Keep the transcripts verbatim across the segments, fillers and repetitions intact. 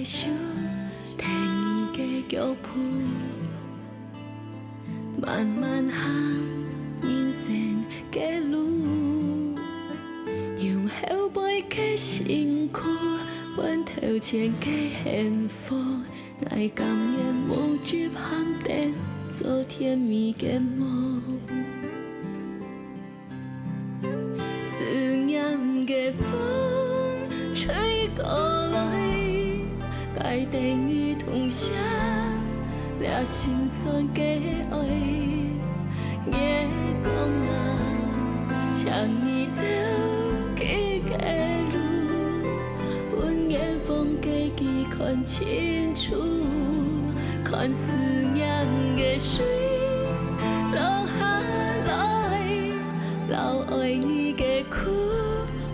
手，跈你个腳步，慢慢行人生个路，用後背个辛苦換頭前个幸福。 𠊎甘願無執行等做甜蜜个夢。思念个風吹過來，𠊎等你同享這心酸个愛。月光啊，請你照佢个路，分遠方个佢看清 楚，看思念个水落下來，摎愛你个苦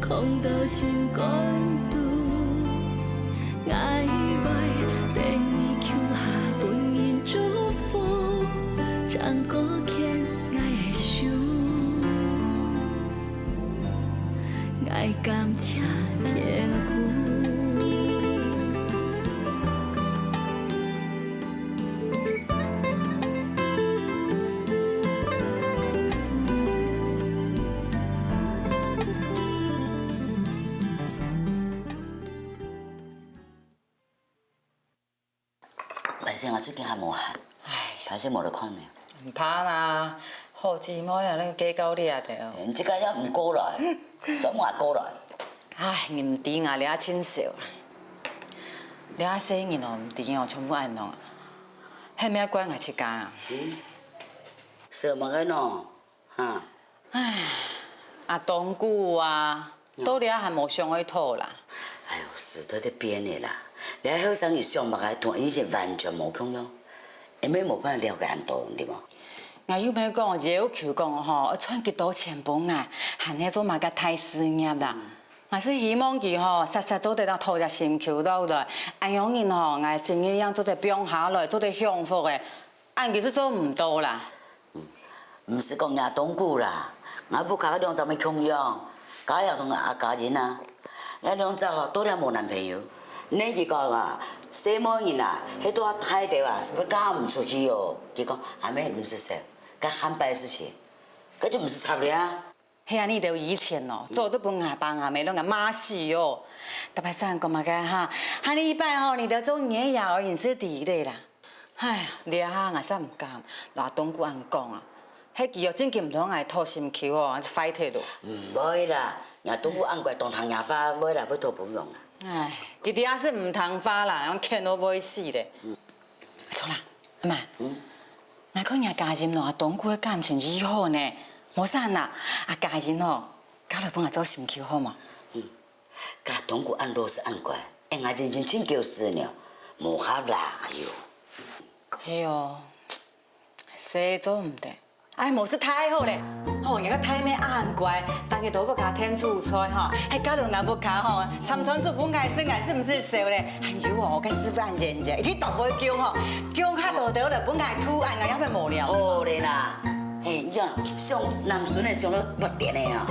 囥到心肝肚。𠊎會等你共下分人祝福，正過牽𠊎个手。 𠊎感謝天公。歹勢，𠊎最近還無閒，唉。歹勢無來看你。毋怕啦，好姊妹啊，恁計較你啊，對哦。你這個也毋過來，做麼个過來？唉，你毋知𠊎這盡愁啊。這世人哦，毋知哦，全部恁樣啊。係毋係怪𠊎自家啊？愁麼个呢？ 哈。唉，阿東姑啊，到這還無想愛討啦。哎喲，時代在變个啦，這後生人想麼个同以前完全無共樣，也無辦法了解恁多，對無？𠊎又毋係講要求講吼，愛賺幾多錢分𠊎，還係做麼个大事業啦。𠊎係希望佢吼，煞煞做得當討隻心臼落來，恁樣人吼，𠊎真正正做得放下來，做得享福个。 恁佢係做毋到啦。毋使講若東姑啦，𠊎屋下兩隻乜共樣，嘉陽同阿嘉欣啊，𠊎兩隻吼，到底無男朋友。你佢講啊，細妹人啊，係到大兜啊，係毋係嫁毋出去哦？佢講，阿姆毋使愁，該下擺个事情，該就毋使插了啊。 係啊，你兜以前哦，早都分𠊎爸𠊎姆攏𠊎罵死哦。逐擺想講麼个哈，喊你一擺吼，你兜做人个也愛認識知个啦。唉，這下𠊎煞毋敢，摎東姑恁講啊，係佢哦，真經毋同𠊎討心臼哦，壞忒咯。毋會啦，若東姑恁乖，當聽若話，會啦，會討餔娘啊。唉，佢這下係毋聽話啦，用譴到會死咧。 著啦，阿姆，𠊎看若嘉欣摎阿東姑个感情異好呢，無啥啦，阿嘉欣吼，交來分𠊎做心臼好無？該東姑恁老實恁乖，𠊎認真盡狗屎呢，無合啦，哎喲。係哦，實在做毋得。 唉，無就太好咧。吼，若个大妹恁乖，逐日到屋下𢯭煮菜吼，係交到若屋下吼，三餐煮分𠊎食，𠊎係毋使愁咧。還有哦，該師傅恁緣緣，一日到尾供吼，供較多兜來分𠊎渡，恁𠊎也會無聊。好咧啦，嘿，你看，想男孫个想到發癲个啊。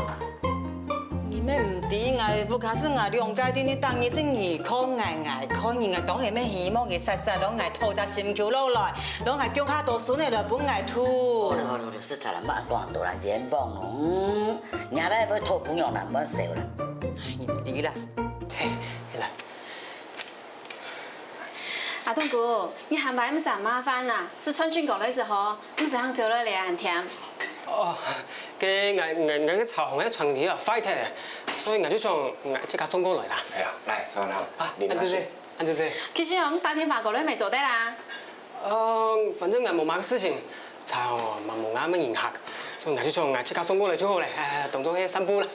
你乜毋知，𠊎屋下係𠊎兩個定定逐日正你看𠊎，𠊎看你，𠊎當然乜希望佢煞煞摎𠊎討隻心臼落來，摎𠊎降較多孫仔來分𠊎渡。好了好了好了，煞煞啦，莫講恁多啦，冤枉哦。嗯，若倈會討餔娘啦，莫愁啦。哎，你毋知啦。嘿，來。 阿東姑，你還會毋使麻煩啦，係傳訊過來就好，毋使行走來這恁添。哦，該𠊎𠊎𠊎个茶行个傳訊器啊，壞忒，所以𠊎就想𠊎自家送過來啦。哎呀，來，坐啦，啊，恁仔細，恁仔細。其實哦，你打電話過來乜做得啦。呃，反正𠊎無麼个事情，茶行嘛無麼个人客，所以𠊎就想𠊎自家送過來就好咧，哎，當做係散步啦。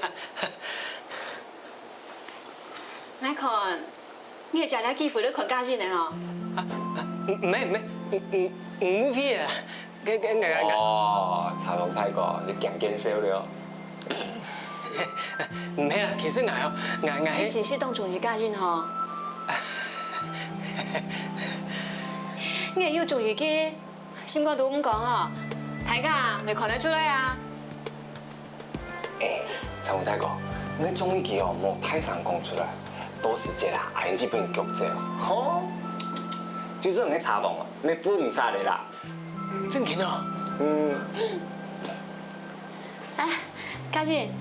𠊎看，你係借這機會來看嘉欣个吼？啊，啊，毋係毋係，毋毋毋係啊，該該𠊎𠊎𠊎。哦，茶行大哥，你驚見笑了。毋係啦，其實𠊎哦，𠊎𠊎係。你真係當中意嘉欣吼？你有中意佢，心肝肚毋講吼，大家乜看得出來啊。 哎，長大哥，你个中意佢哦，莫大聲講出來，到時節啊，阿英姊分人逐走，吼，就算你查無哦，你付毋出个啦。正經哦？嗯。哎，嘉俊。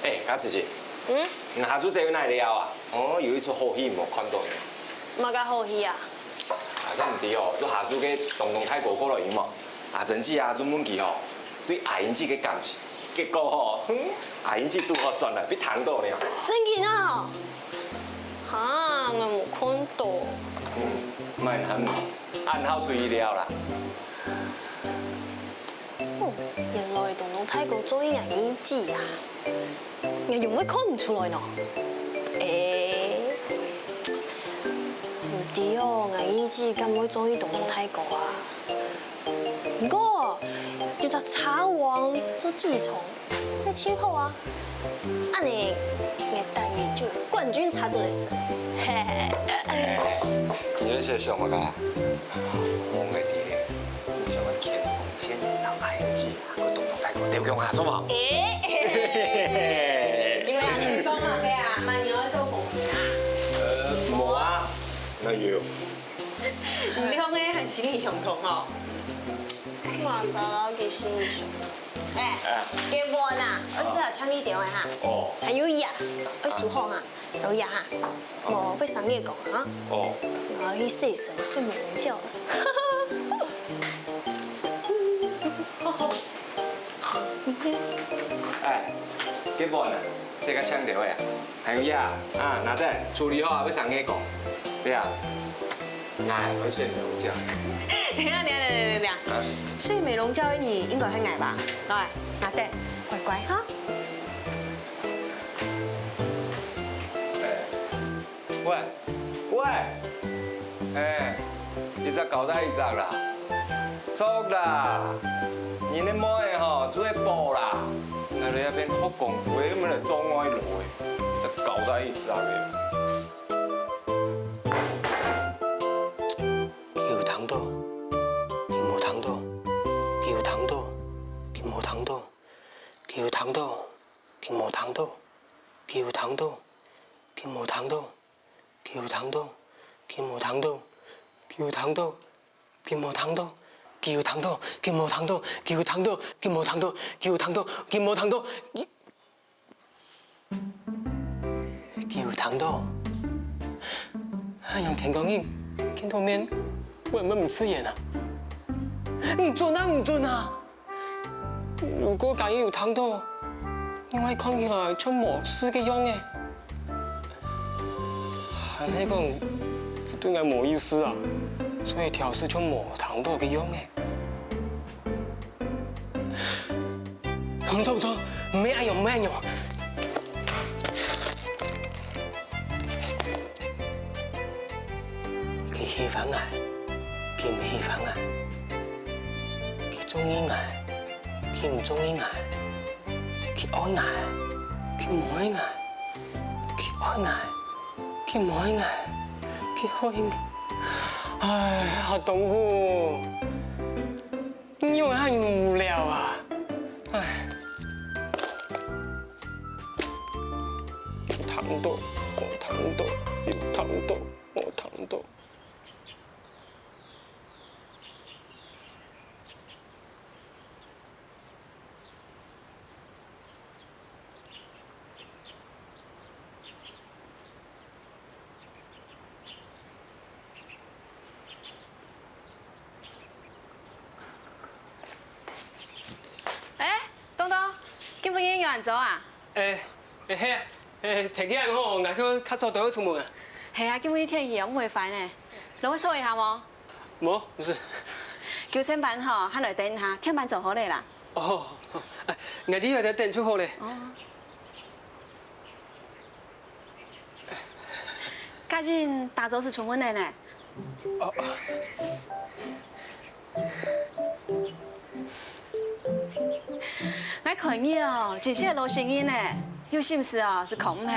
哎，嘉慈姊，嗯？你下晝走去哪位尞啊？哦，有一齣好戲無看著呢。麼个好戲啊？啊，正毋知哦，就下晝个東東大哥過來有無？阿珍姊啊，就問佢哦，對阿英姊个感情。結果吼，哼，阿英姊拄好轉來，分聽著呢。正經啊？哈，𠊎無看著。嗯，莫喊你，恁好出意料啦。 哦，原來東東大哥中意𠊎二姊啊！𠊎仰會看毋出來呢？欸，毋知哦，𠊎二姊敢會中意東東大哥啊？毋過，有隻茶王做自從，該盡好啊！ 恁呢，𠊎等下就有冠軍茶做得食。嘿嘿。你這係想麼个啊？我愛知咧，你想愛牽紅線，然後阿英姊，啊，過東東大哥，對不對啊？做無？欸，欸，欸，欸，欸。今日你講麼个啊？麼人愛做紅線啊？呃，無啊，哪有？你兩個還心意相通哦。麼儕摎佢心意相通？ 欸，該碗啊，愛洗好淨俐兜仔哈。哦。還有藥，愛收好哈，有藥哈。哦，愛分三日講哈。哦。𠊎愛去洗身，睡美人覺。欸，該碗啊，洗較淨兜仔啊。 還有呀，啊，拿等，處理好啊，愛三日講。對啊，𠊎愛睡美容覺。等一下，等一下，等一下，等一下。啊？睡美容覺个人應該係𠊎吧？來，拿等，乖乖哈。欸，喂，喂，欸，一隻交代一隻啦。著啦，人个妹仔吼，就係寶啦。𠊎來這片學功夫个，又毋係來做外勞个。 實交代一隻个。佢有聽著，佢無聽著，佢有聽著，佢無聽著，佢有聽著，佢無聽著，佢有聽著，佢無聽著，佢有聽著，佢無聽著，佢有聽著。 佢無聽著，佢有聽著，佢無聽著，佢有聽著，佢無聽著，佢有聽著，佢無聽著，佢，佢有聽著。恁樣天光日見著面，會毋會毋自然啊？毋準啊，毋準啊！ 如果假如有聽著，仰會看起來像無事个樣仔？還係講，對𠊎無意思啊，所以挑事像無聽著个樣仔。毋著，毋著，毋係恁樣，毋係恁樣。 佢喜歡𠊎，佢毋喜歡𠊎；佢中意𠊎，佢毋中意𠊎；佢愛𠊎，佢毋愛𠊎；佢愛𠊎，佢毋愛𠊎；佢愛𠊎。唉，好痛苦！ 你仰會恁無聊啊？唉。聽著，無聽著，有聽著，無聽著。 欸，東東，今晡日仰恁早啊？欸，欸，係啊，欸，天氣恁好，𠊎看較早兜會出門啊。係啊，今晡日天氣毋會壞呢。摎𠊎坐一下無？無，毋使。九層粄吼，還來等一下，天粄做好咧啦。哦，好，啊，𠊎在這等就好咧。哦。 家人打早就出門了呢。哦。𠊎看你哦，真係老實人呢，有心事哦，係囥毋核。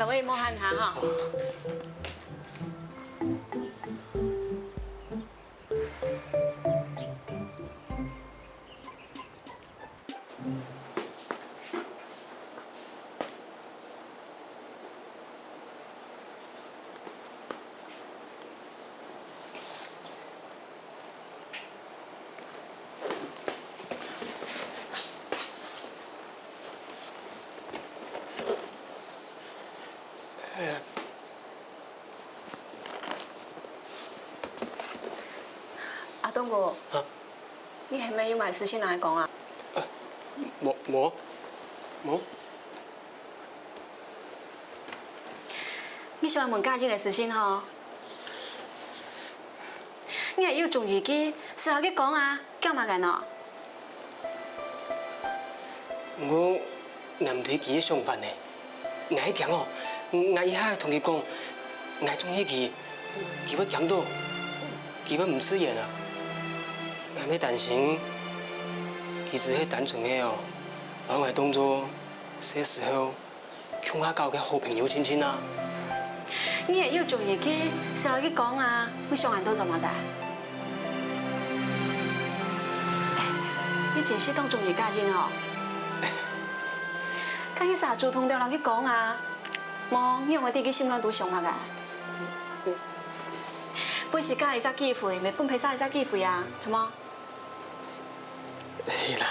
我也莫喊他哈。阿東哥，啊？你係毋係有麼个事情愛講啊？無，無，無。你想問家人个事情吼？你係有中意佢，就摎佢講啊，驚麼个呢？ 毋過，𠊎毋知佢个想法呢。𠊎驚哦，𠊎一下同佢講，𠊎中意佢，佢會驚到，佢會毋自然啊。𠊎乜擔心，佢只係單純个哦，摎𠊎當做細時候 共下搞个好朋友親親啊。你係有中意佢，就摎佢講啊，你想恁多做麼个？哎，你真係當中意家人哦。該你就主動兜摎佢講啊，無仰會知佢心內肚想麼个？分自家一隻機會，乜分別儕一隻機會啊，著無？ 係啦。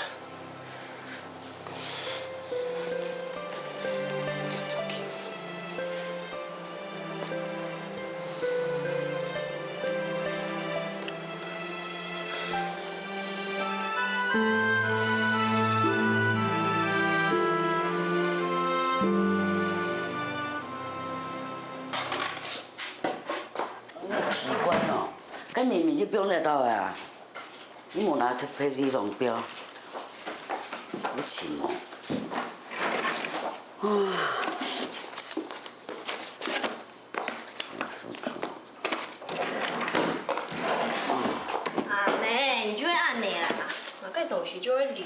奇怪哦，該明明就放得到个啊。 你無拿特別地方標，有尋無？啊，真係苦。阿妹，你就會恁呢啦，𠊎个東西就會留，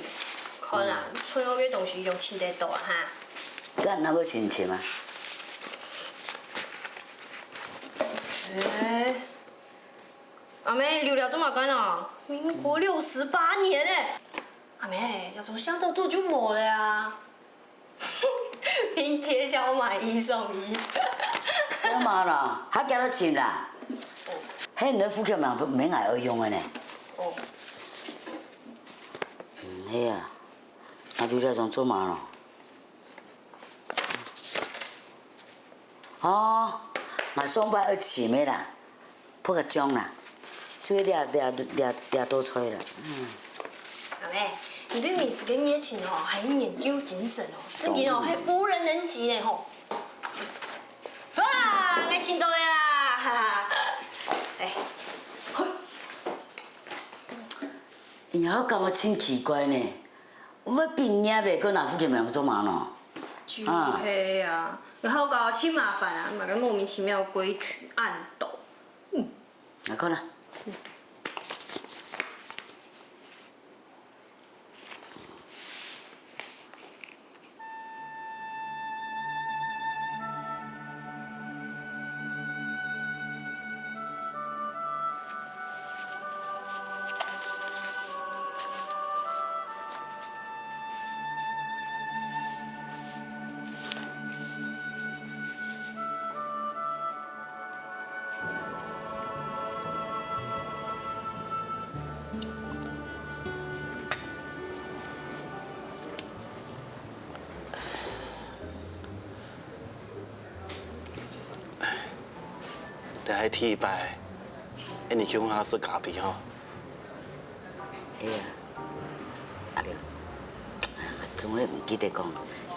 看啊，你存好个東西用尋得到啊哈。該哪會尋尋啊？欸。 阿妹，留這做麼个呢？民國六十八年呢！阿妹，這種香道做就無了啊！拼街叫買一送一。什麼啦？還叫得尋啦？係你个戶口名毋係𠊎愛用个呢。哦。嗯，係啊，啊留這種做麼个咯？ 哦，𠊎上擺愛尋个啦，烰个醬啦，就係這這這這道菜啦。嗯。阿妹，你對美食个熱情哦，還有研究精神哦，真个哦，當然。還無人能及呢吼。哇，𠊎尋到个啦，哈哈。哎，嘿。你還講个真奇怪呢， 𠊎畢業了，還拿戶口名做麼个呢？就係啊，然後搞到盡麻煩啊，麼个莫名其妙个規矩恁多。嗯。來看啦。 這係第一擺，恁樣共下食咖啡吼。係啊，阿良，總係毋記得講，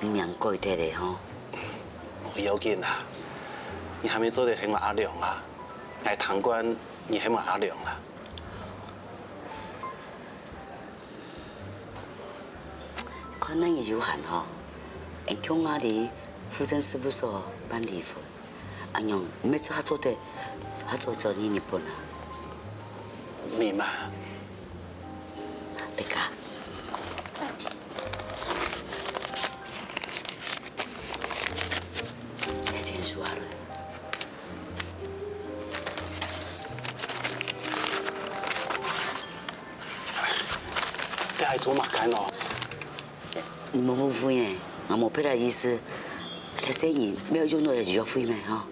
你名改忒了吼。無要緊啊，你還係做得喊𠊎阿良啊，𠊎聽慣你喊𠊎阿良啊。 看恁樣有閒吼，𠊎共下來戶政事務所辦離婚，恁樣毋係做較做得，較早轉去日本啊。明白。大家。該愛做麼个呢？你莫誤會呢，𠊎無別个意思。這細人無愛用到這醫藥費咩，吼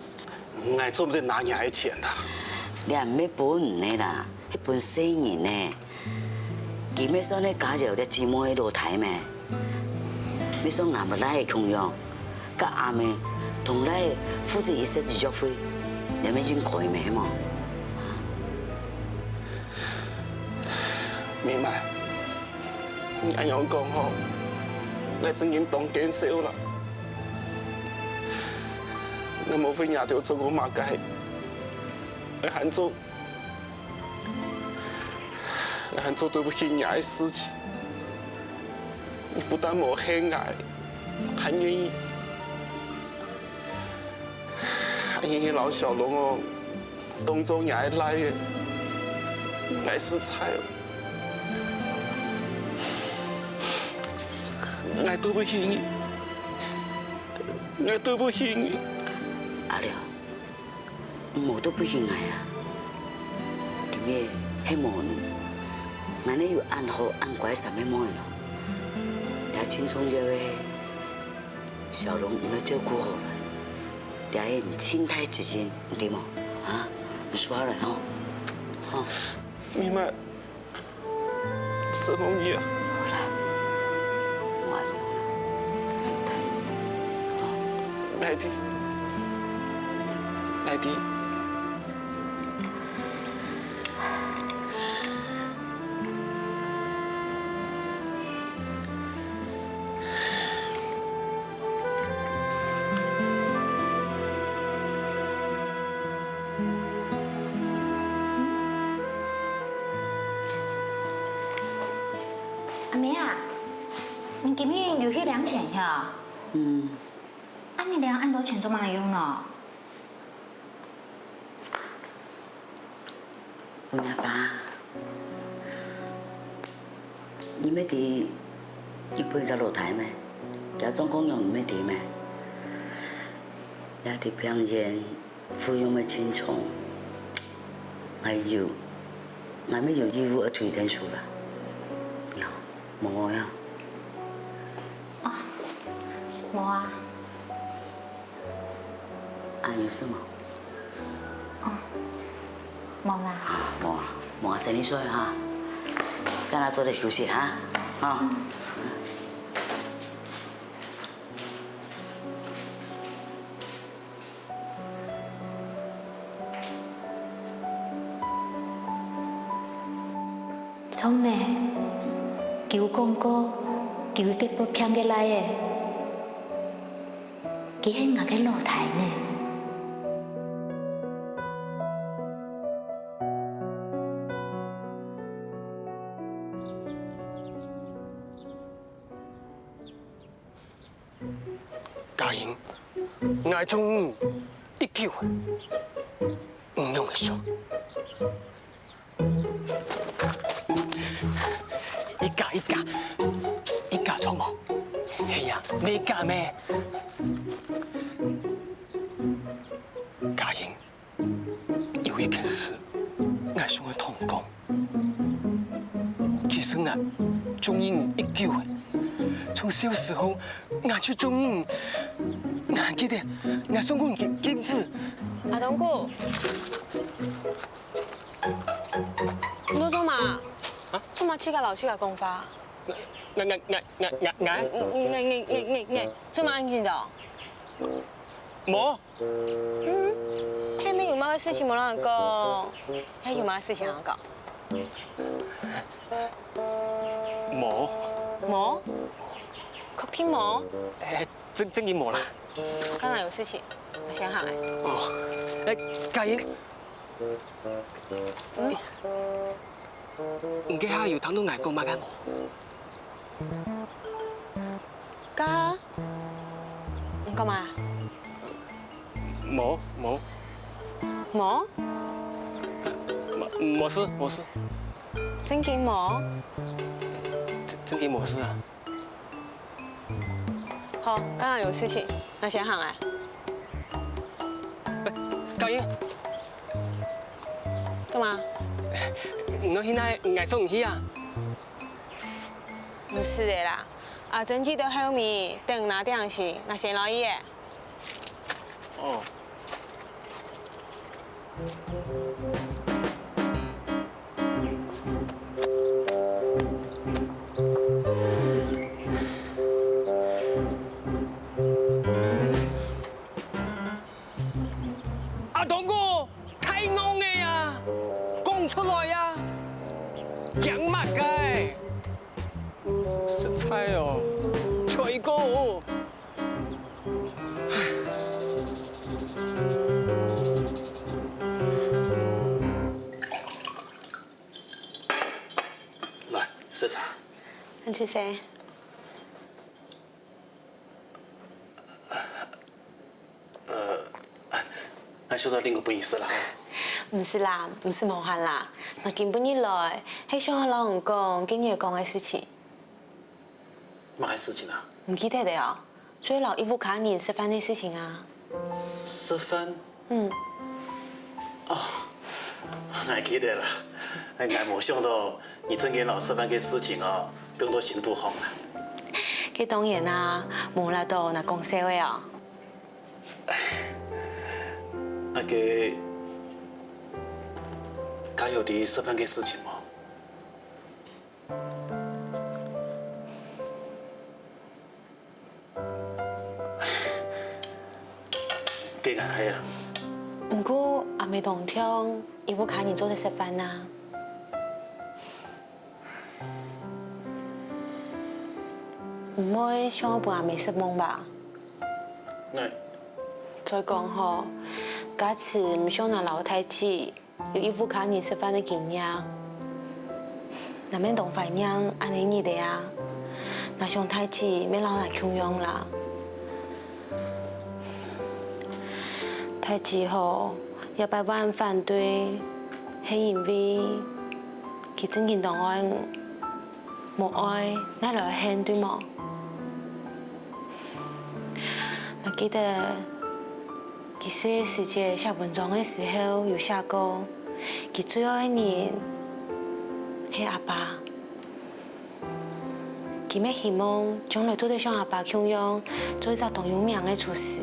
？𠊎做毋得拿若个錢啊！這毋係分你个啦，係分細人呢。佢乜算係家有這姊妹个老弟咩？乜算𠊎姆倈仔共樣，佮阿姆同倈仔負責一息醫藥費，你乜應該咩，係無？明白。 你恁樣講吼，𠊎真經當見笑啦。𠊎無為若兜做過麼个，𠊎還做，𠊎還做對不起若个事情。你不但無恨𠊎，還願意，還願意摎小龍哦， 當做若个倈仔，𠊎實在，𠊎對不起你，𠊎對不起你。阿良，你莫對不起𠊎啊！今日係無你，𠊎哪有恁好恁乖三妹妹呢？這盡重要个，小龍你愛照顧好來。 這係你盡大責任，你知無？啊，你收下來吼，吼。明白，承蒙你啊。好啦，𠊎愛用了，你答應我，吼。𠊎知，𠊎知。 阿姆啊，你今日有去領錢喲？嗯。啊，你領恁多錢做麼个用呢？ 分阿爸。你毋知日本隻老弟咩？厥狀況樣你毋知咩？這兜病院費用乜盡重，還有，𠊎乜有義務愛推電視啦。呀，無呀。啊，無啊。 啊，有事無？哦，無啦。啊，無啊，無啊，先去睡哈。等下早點休息哈，哈。 著呢，佢有講過，佢有一個發病个倈仔，佢係𠊎个老弟呢。 嘉英，𠊎中意你已久了，你仰般想？一家一家，一家著無？係啊，你一家咩？嘉英， 有一件事，𠊎想愛同你講。其實𠊎中意你已久了，從小時候𠊎就中意你。𠊎還記得，𠊎送過你戒指。阿東哥，你做麼？啊？做麼自家摎自家講話？𠊎𠊎𠊎𠊎𠊎𠊎，做麼恁緊張？無。 嗯，係無有麼个事情無摎𠊎講？係有麼个事情摎𠊎講？無。無？確定無？欸，正正經無啦。該𠊎有事情，𠊎先行咧。哦，欸，嘉英。嗯？你這下有聽著𠊎講麼个無？ 該，你講麼？無，無。無？無，無事，無事。正經無？正正經無事啊。好，該𠊎有事情，𠊎先行咧。欸，嘉英。做麼？你愛去哪？𠊎送你去啊。毋使个啦，阿珍姊在後面等拿點心，𠊎先來去个。哦。 阿東哥，太戇个啊！講出來啊！驚麼个？實在哦，衰過哦！來，食茶。恁仔細。 呃，𠊎想再另外分你食啦。毋使啦，毋使無閒啦。𠊎今晡日來，係想愛摎你講今日講个事情。麼个事情啊？毋記得了哦？就係摎一屋下人食飯个事情啊。食飯？嗯。哦，𠊎記得啦。𠊎無想到你正經摎食飯个事情哦，放到心肚項啊。該當然啊，無啦，都拿講笑个哦。 啊該，嘉佑知食飯个事情無？該𠊎係啊。毋過阿姆當暢，一屋下人做得食飯啊。 毋會想愛分阿姆失望吧？𠊎，再講吼，假使毋想𠊎摎大姊有一屋下人食飯个經驗，𠊎乜當懷念恁仔日仔啊！𠊎想大姊乜摎𠊎共樣啦。大姊吼，這擺會反對，係因為佢正經當愛你。 無愛，哪來恨，對無？𠊎記得，佢細時節寫文章个時候有寫過，佢最愛个人係阿爸。佢乜希望將來做得像阿爸共樣，做一隻當有名个廚師。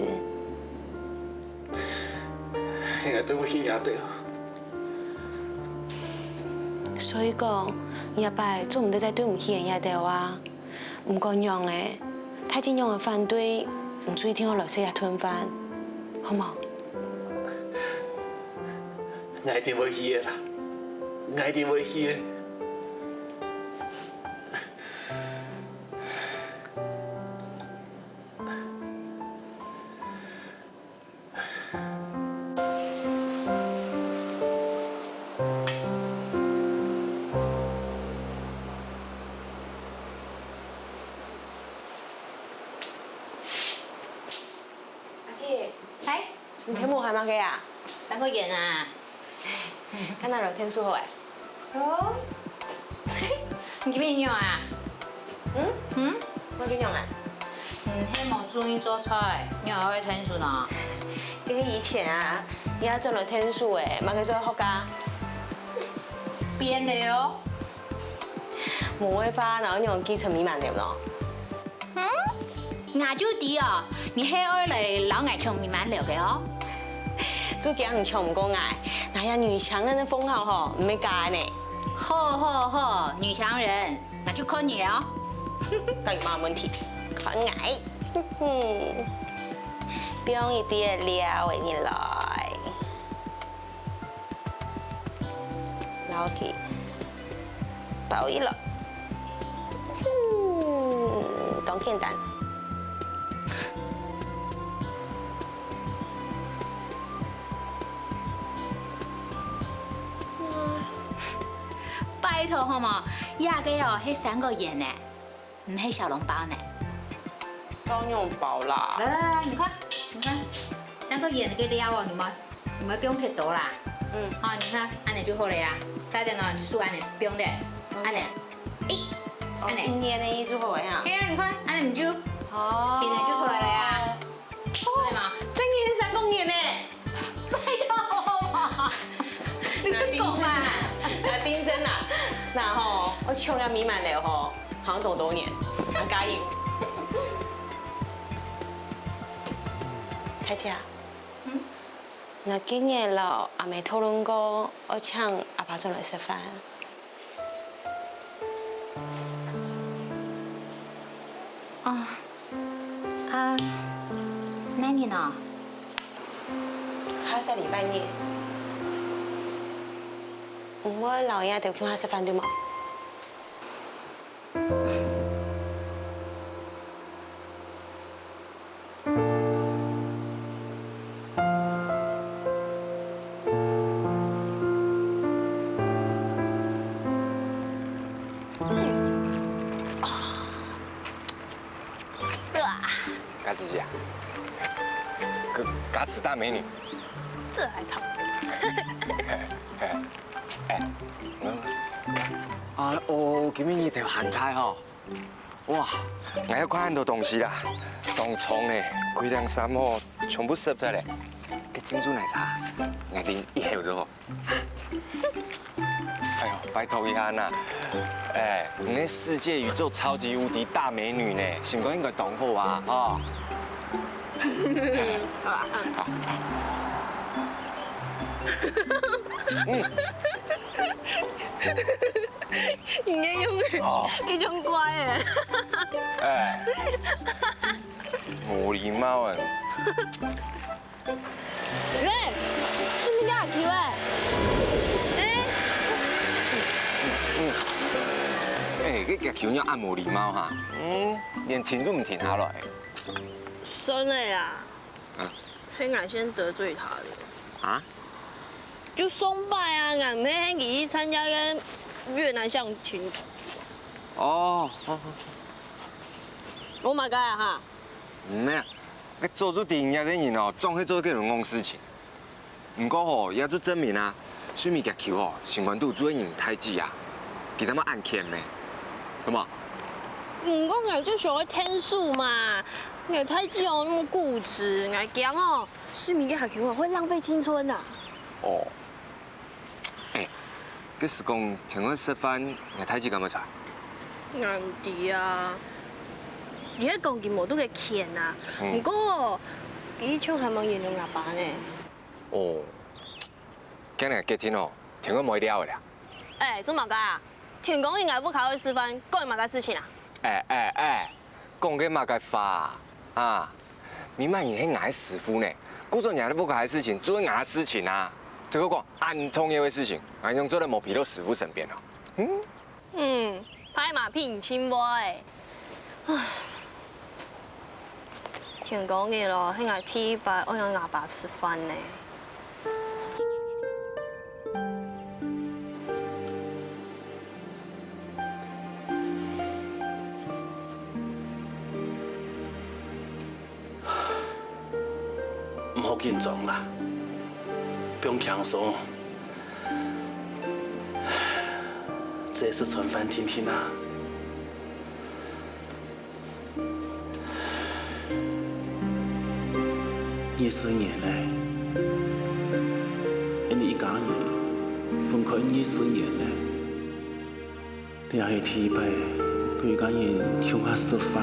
係𠊎對毋起若兜。所以講，你這擺做毋得再對毋起若兜啊！毋管仰仔，大姊仰仔反對，你就一定愛來食這頓飯，好無？𠊎一定會去个啦，𠊎一定會去个。 阿姊，嗨，你𢯭手還麼个啊？三角圓啊。該𠊎來𢯭手好欸。哦，你今晡日仰啊？嗯？嗯？𠊎仰啊？你係無注意做菜，仰會𢯭手呢？該係以前啊，這下轉來𢯭手欸，麼个做學家？變了哦。無个話，哪有仰繼承美滿樓呢？ 嗯？𠊎就知哦，你係愛來摎𠊎搶美滿樓个哦。就驚你搶毋過𠊎，𠊎這女強人个封號吼，毋會假个呢。好好好，女強人，𠊎就看你了哦。該有麼問題？看𠊎，哼哼，放一滴仔料仔入來。 摎佢包起來。嗯，當簡單。拜託好無？這個哦，係三角圓呢。 毋係小籠包呢。仰般包啦？來來來，你看，你看，三角圓个料哦，你莫，你莫放忒多啦。嗯。好，你看，恁仔就好了呀。續等哦，你就手恁仔放等，恁仔，欸，哦，恁仔。一捏个意思好个呀。對啊，你看，恁仔你就，哦，形仔就出來了呀。對嗎？真个係三角圓呢。拜託嘛，你毋講嘛。那丁真啊，那吼，𠊎搶這美滿樓吼，好像多多年，啊，加油！大姐啊，嗯？𠊎今日摎阿姆討論過，愛請阿爸轉來食飯。啊，啊，哪日啊？下隻禮拜日。毋會摎𠊎兜共下食飯對無？ 佳慈姐啊，佳，佳慈大美女。這還差不多。哎，嗯。啊，哦，今日日頭還大吼。哇，𠊎愛看恁多東西啦。當重呢，歸領衫吼，全部濕忒咧。該珍珠奶茶，𠊎啉一口就好。 哎喲，拜託一下吶，哎，你那世界宇宙超級無敵大美女呢，心肝應該當好啊，吼。嗯。應該用哦。一種怪哎。哎，無禮貌哎。 喂，係毋係阿Q欸？欸，欸，該阿Q仰恁無禮貌哈？嗯，連停都毋停下來。算了啦，啊？係𠊎先得罪他的。啊？就上擺啊，𠊎毋係喊佢去參加該越南相親。哦，好好好。我嘛該啊哈。毋係啊， 該早就知你這個人哦，總係做這種戇事情。毋過吼，也就證明啊，水美該球吼，心肝肚做人大志啊，佢正會恁譴咩，係無？毋過𠊎就想愛𢯭手嘛，𠊎大志哦那麼固執，𠊎驚哦，水美該球哦會浪費青春啊。哦。 欸，該時講天光食飯，你大志敢會出來？𠊎毋知啊，佢係講佢無在該圈啊。嗯。毋過，佢像還蠻緣投𠊎爸呢。哦，今日決定哦，天光無尞个啦。欸，做麼个啊？天光去𠊎屋下去食飯，關你麼个事情啊？欸欸欸， 講个麼个話啊？明明人係𠊎个師傅呢，故所你還不搞个事情，做𠊎个事情啊？最後講恁重要个事情，𠊎仰做得無陪到師傅身邊哦？嗯？嗯，拍馬屁你真會。唉，天光日咯，係𠊎第一擺愛同𠊎爸食飯呢。 毋好緊張啦，放輕鬆，這係餐飯定定啊。 二十年了，𠊎等一家人分開二十年了，這係第一擺歸家人共下食飯。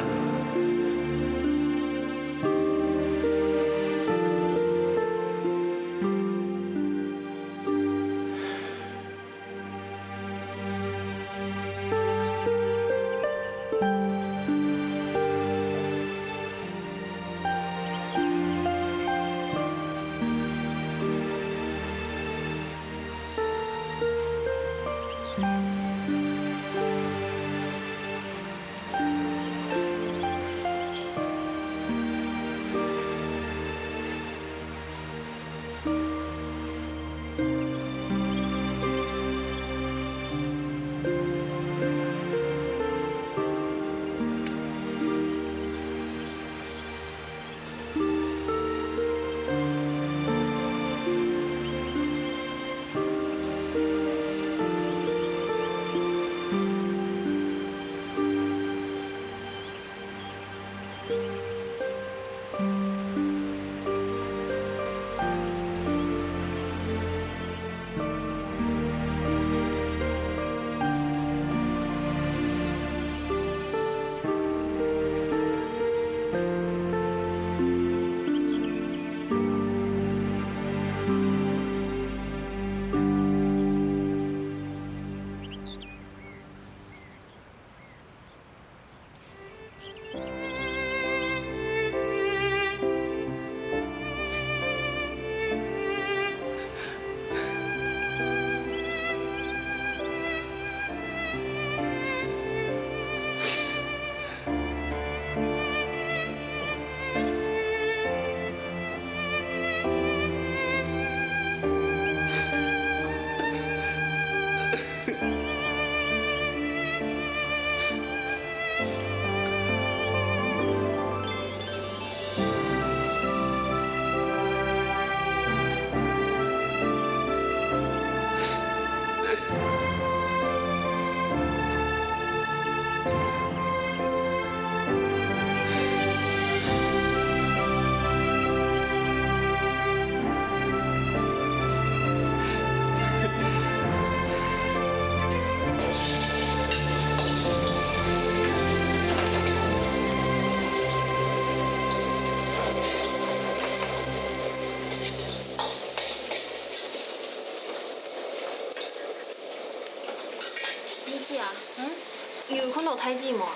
有代誌無啊？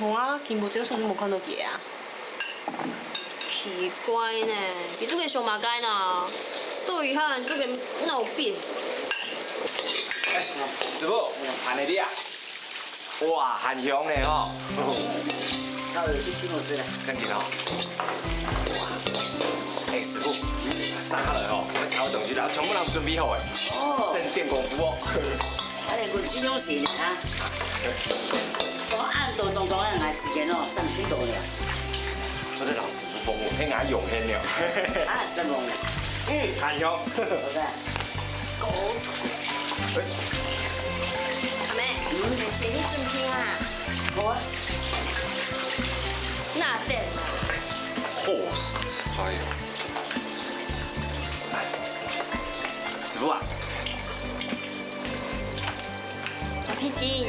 無啊，今晡朝就無看到佢啊。奇怪呢，佢到底想麼个呢？到底還到底哪有病？哎，師傅，還你啊？哇，還香呢吼。炒到就真好食了。正經哦。哇，哎，師傅，省下來吼，𠊎炒个東西啦，全部攏準備好誒。哦。等電功夫哦。 哎，𠊎盡用心啊！做恁多種種个，𠊎時間哦，省盡多了。做得摎師傅奉陪，𠊎用心了。啊，師傅。嗯，還香。好个。阿妹，嗯，先去準備啊。好啊。那等啊。好，哎呀。師傅啊， 小皮筋。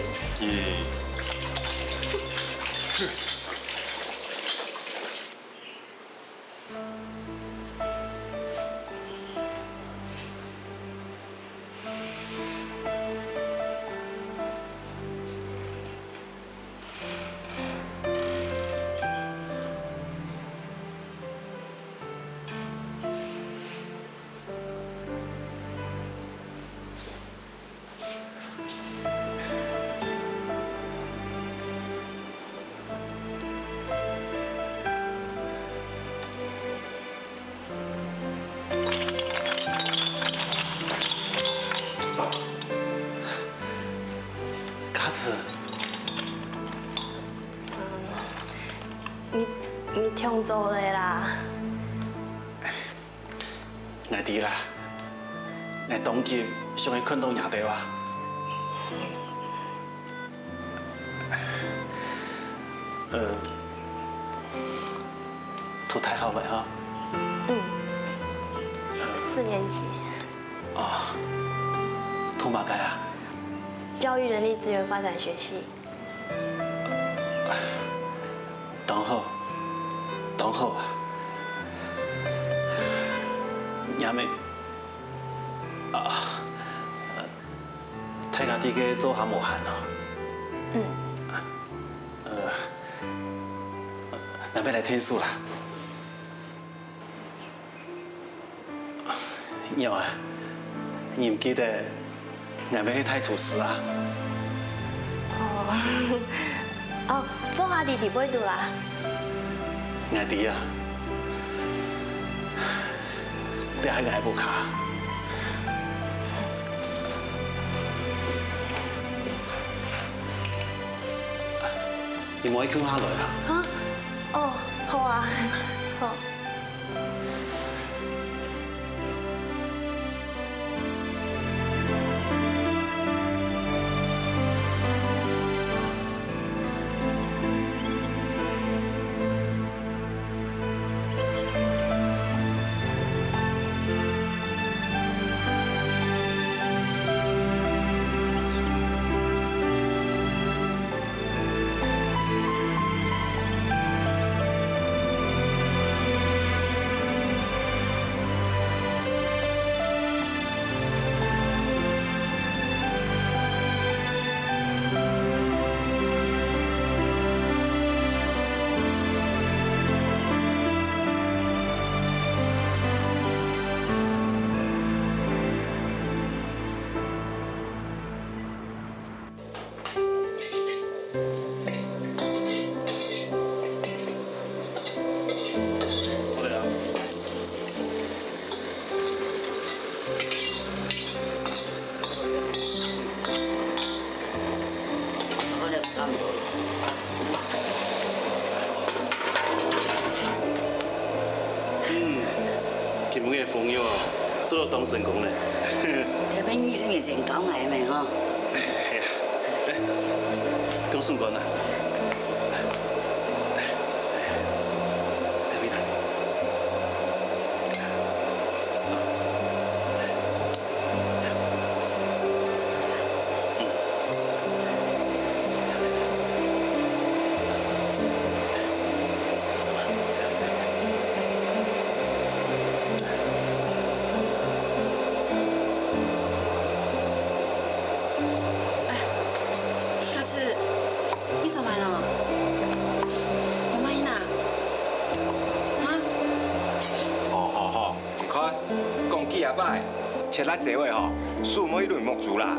嘉慈。你，你聽著了啦。 𠊎知啦，𠊎當急想愛看著若兜啊。呃，讀大學了哈？嗯，四年級。哦，讀麼个啊？教育人力資源發展學系。 當好，當好啊！若姆，啊，大家在該做下無閒哦。嗯。呃，𠊎愛來𢯭手啦。 仰啊，你毋記得𠊎乜係大廚師啊？哦，哦，做下弟弟背肚啦。𠊎知啊，這係𠊎屋下。你莫共下來啊。啊？哦，好啊，好。嗯，今晡日个豐肉啊，做到當成功呢。特別二十年前教𠊎个吼。係啊，來，講順轉啊。來，來，來，特別來。走。 哎，嘉慈，拜，切辣椒个吼，手莫去掄目珠啦。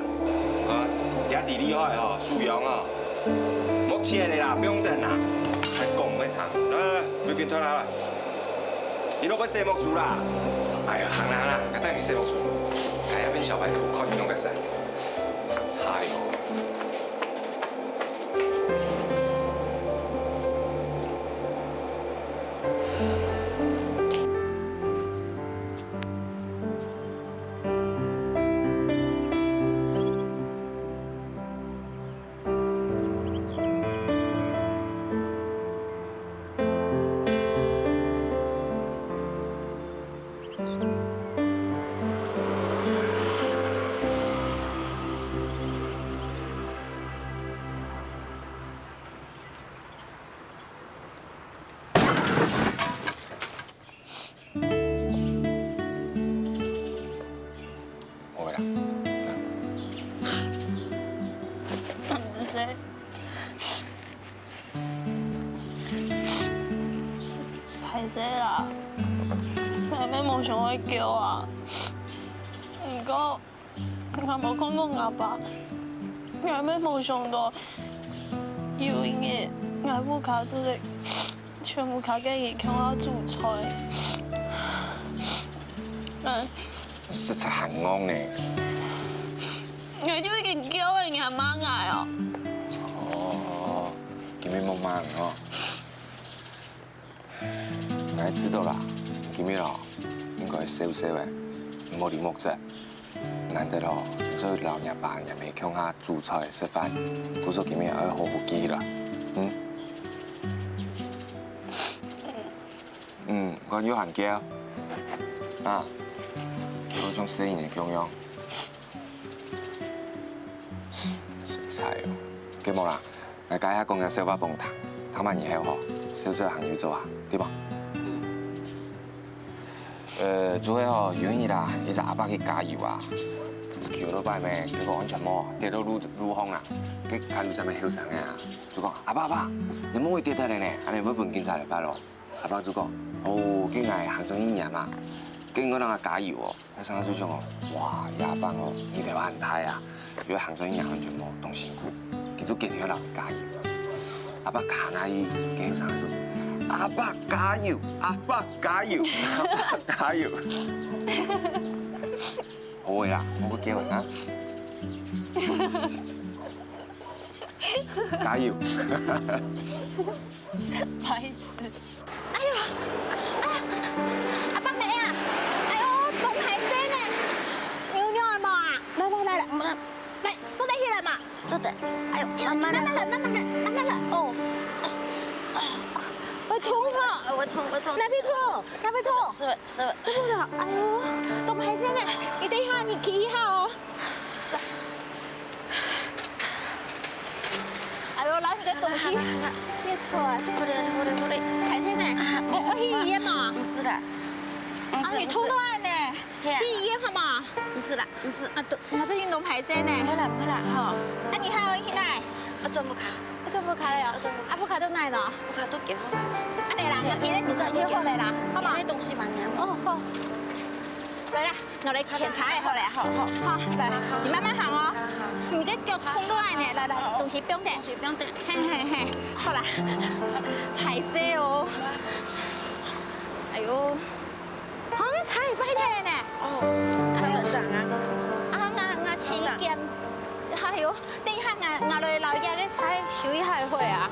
啊，這底厲害吼，手癢吼，莫切个啦，毋用等啦。還講毋會聽，來來來，毋要緊，退來來。你都會洗目珠啦？哎呀，行啦行啦，𠊎帶你洗目珠。哎呀，變小白兔，看你用个啥？菜哦。會啦。這是歹勢啦，𠊎乜無想愛噭啊。毋過，𠊎無看過吾爸，𠊎乜無想到有一日，𠊎屋下就係全屋下个人共下煮菜。哎， 實在還戇呢。𠊎就已經噭了，你還罵𠊎哦？哦，今日莫罵哦。𠊎知道啦，今日哦，應該笑笑个，毋好理目珠。難得哦，你做得摎若爸若姆共下煮菜食飯，故所今日愛好好記起來。嗯？嗯，𠊎又還噭。啊，就像細人仔共樣。 實在哦，該無啦，𠊎這下講個笑話分你聽，聽吂以後吼，笑笑行有做啊，對無？呃，就係吼，有一日啊，一隻阿伯去加油啊，去到該擺咩，結果安全帽跌到路路項啦，該加油站个後生个啊，就講：「阿伯阿伯，你帽仔跌忒了呢，恁樣愛分警察來罰哦。」阿伯就講：「哦，該𠊎行轉去拿嘛，該𠊎等加油哦。」 後生仔就想哦，哇，這阿伯哦，力頭還大啊，又行轉去拿安全帽，當辛苦，佢就決定愛摎佢加油。阿伯行啊去，該後生仔就：「阿伯加油，阿伯加油，阿伯加油。」好个啦，莫過噭啊。加油。白痴。 哎喲，啊，阿伯姆啊，哎喲，當歹勢呢，你有仰仔無啊？來來來來，來，坐等起來嘛。坐等，哎喲，慢慢來，慢慢來，慢慢來，哦，會痛哈？會痛會痛，哪位痛？哪位痛？是了是了，是了，哎喲，當歹勢呢，你等一下，你企一下哦。 哎喲，來，你个東西，好啦好啦，借出來。好了好了好了，歹勢呢，哎，愛去醫院嘛？毋使啦，毋使，啊，你痛到恁呢，去醫院好嘛？毋使啦，毋使，啊，都，𠊎最近當歹勢呢。毋會啦毋會啦，吼。啊，你還愛去哪？啊，轉屋下。啊，轉屋下了哦？啊，轉屋下。啊，屋下在哪呢？屋下在街口。恁呢啦，𠊎陪你轉去好了啦，好嘛？買東西嘛，你哦，好。來啦。 𠊎來檢查一下好了。好好，好，來，你慢慢行哦。你个腳痛到恁呢，來來，東西放等。東西放等。嘿嘿嘿，好啦，歹勢哦。哎喲，好像車壞忒了呢。哦，正正啊。啊，𠊎𠊎請你檢，哎喲，等一下𠊎𠊎來摎這个車修一下好啊。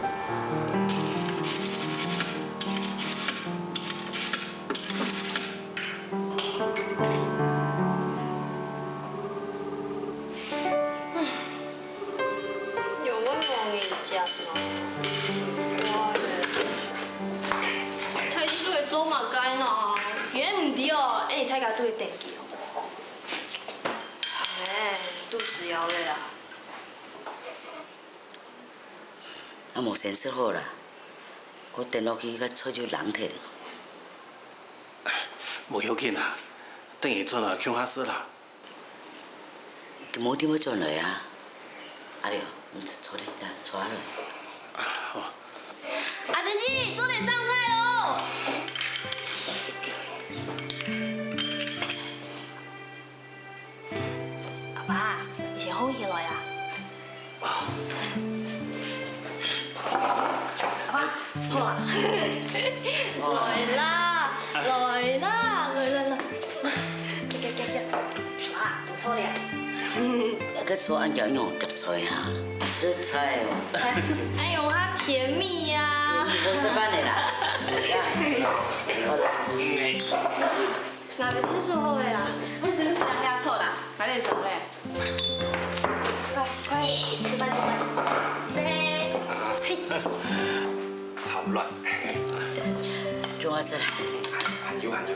有會無人接呢？奇怪咧，大家都在做麼个呢？佢也毋知哦，恁呢大家都在等佢哦。哎，肚屎枵了啦。啊，無先食好啦，過等落去，該菜就冷忒了。 無要緊啊，等佢轉來共下食啦。佢無一定會轉來啊。阿廖，你坐咧，來，坐下來。好。阿珍姐，做得上菜囉！坐啦。來啦，來啦，來來來。行行行行。啊，毋錯咧。該坐恁久用夾菜啊？食菜哦。哎喲，較甜蜜呀。甜蜜，無食飯的啦。好了。 拿个分手好了啦。毋使，毋使，人家錯啦，還得手嘞。來，快，食飯，食飯。謝謝。嘿。吵亂。叫我食啦。還有，還有。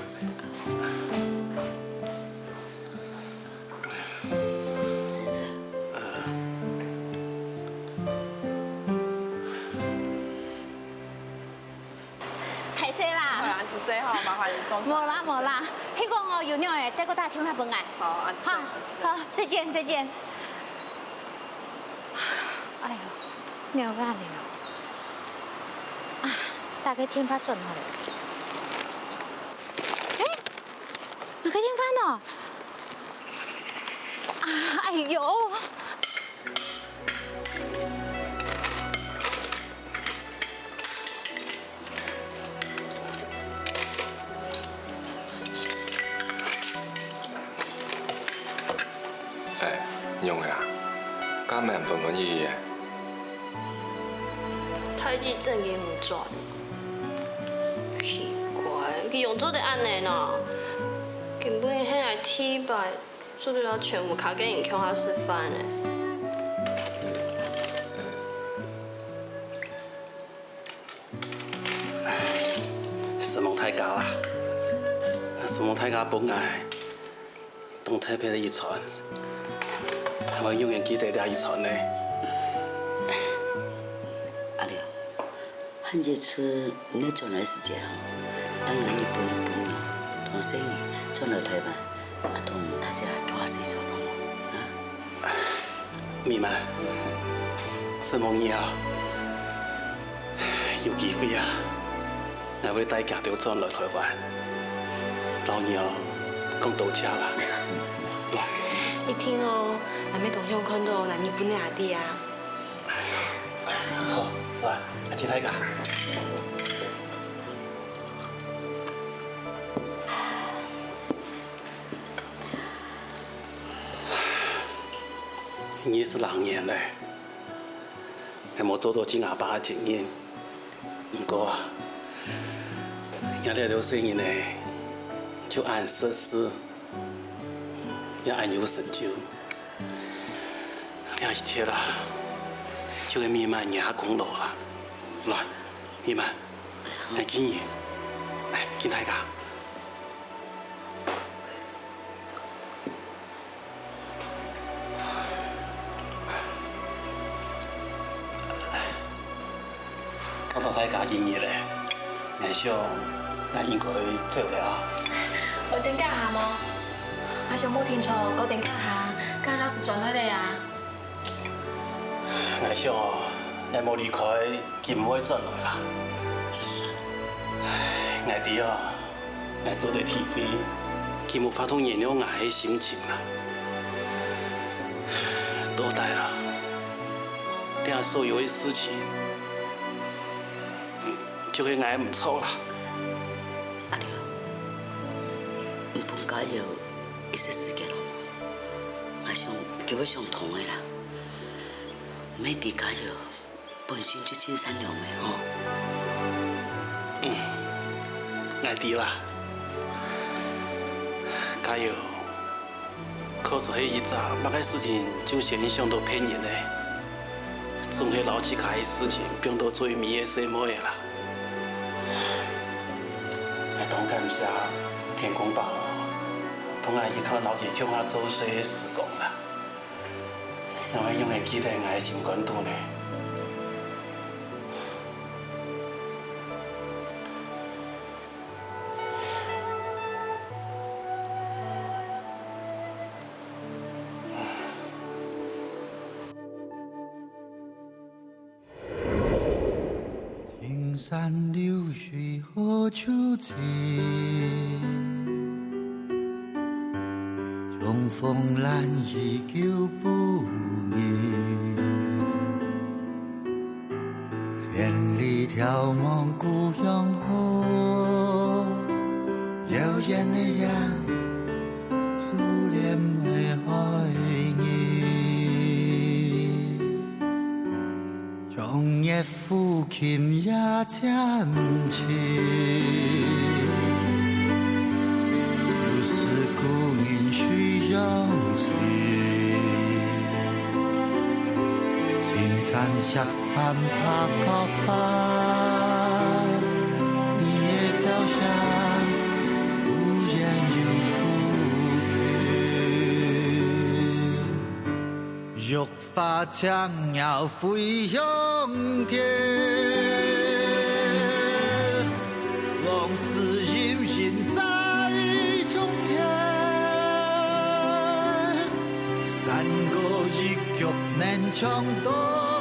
先生。啊。 歹勢啦。好啦，恁仔細吼，麻煩你送。無啦，無啦，你講哦，有用的，再過打電話分𠊎。好，恁仔細。好，好，再見，再見。哎喲，你有辦法啊？打个電話轉好了。哎，哪个電話呢？啊，哎喲！ 哎，仰仔啊？敢會恁歡歡喜喜个？太極正經毋轉。奇怪，佢仰做得恁仔呢？根本係𠊎第一擺 做得摎全屋下个人共下食飯呢。承蒙大家啦，承蒙大家分𠊎當特別个一餐，𠊎會永遠記得這一餐呢。阿良， 還有一次你轉來時節哦，等𠊎日本个朋友同細姨轉來臺灣，啊，同大家共下食飯好無？啊？美滿，承蒙你啊！有機會啊，𠊎會帶佢兜轉來臺灣，摎你哦講多謝啦。來。一定哦，𠊎乜當想看著𠊎日本个阿弟啊！ 好，來，阿姊大家。二十零年了，𠊎無做著盡阿爸个責任。毋過啊，𠊎這兜細人仔，就恁識事， 也恁有成就。這一切啦，就係美滿若个功勞啦。來，美滿，來敬你，來敬大家。 多謝大家今日咧，𠊎想𠊎應該走了啊。愛等該下無？𠊎想無定著，過等該下，該老師轉來咧啊。𠊎想哦，𠊎無離開，佢毋會轉來啦。𠊎知哦， 𠊎做得體會，佢無法度原諒𠊎个心情啦。到底啊，這所有个事情，就係𠊎毋著啦。阿良，你分家佑一息時間好無？𠊎想佢會想通个啦。毋係知家佑 本身就盡善良个吼。嗯，𠊎知啦。家佑，確實係一隻麼个事情就先想到別人个，總係摎自家个事情放到最尾个細妹仔啦。𠊎當感謝天公伯哦，分𠊎一段摎佢共下做事个時光啦。 𠊎會永遠記得𠊎个心肝肚呢。 青山綠水何處尋？重逢難遇舊不易。千里遙望故鄉好，遙遠的影，思念的海人。長夜撫琴夜漸靜，有時故人水中情。 青山石板白角花，你的笑聲忽遠又忽近。玉發青鳥飛向天， 往事隐隱在中間，山歌一曲能唱斷。